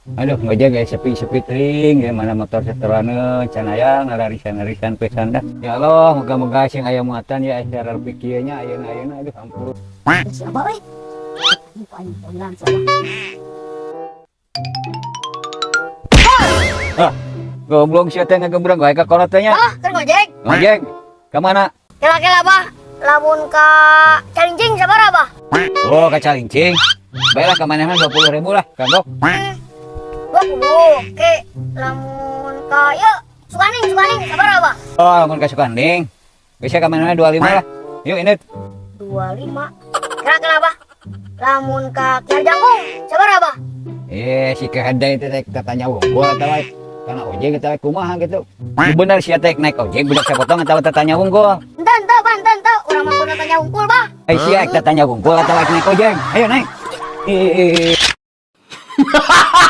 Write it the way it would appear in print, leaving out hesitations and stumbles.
Aduh, ngojek guys, sepi-sepi teuing ya, mana motor setelana can aya ngararisan-arisan pisan dah. Ya Allah, moga-moga sing aya muatan ya acara lebih kieu nya ayeuna-ayeuna, aduh ampun. Si Abah euy. Aing panggilan si Abah. Ah, goblok sia teh ngagebrang wae ka kolot teh nya. Ah, keur ngojek. Ngojek. Ka mana? Kela-kela, Bah. Lamun ka Calincing sabaraha, Bah? Oh, ka Calincing. Baiklah, ka manehna 20.000 lah, kagok. 20. Oke, lamun ka yuk Sukanding, Sukanding sabaraha, Bah? Oh, lamun ka Sukanding. Bisa ka manehna 25 lah. Yuk, ini. 25. Kela-kela, Bah. Lamun ka Kiara Jangkung sabaraha, Bah? Eh, si kehada itu teh tanya wungkul atau kana ojek atau kumaha gitu. Bener sia teh naik ojek budak sapotong atau tanya wungkul? Ente, ente, Bah, ente, ente. Urang mah kudu tanya wungkul, Bah. Eh, sia tanya wungkul atau naik ojek? Ayo naik. Ih.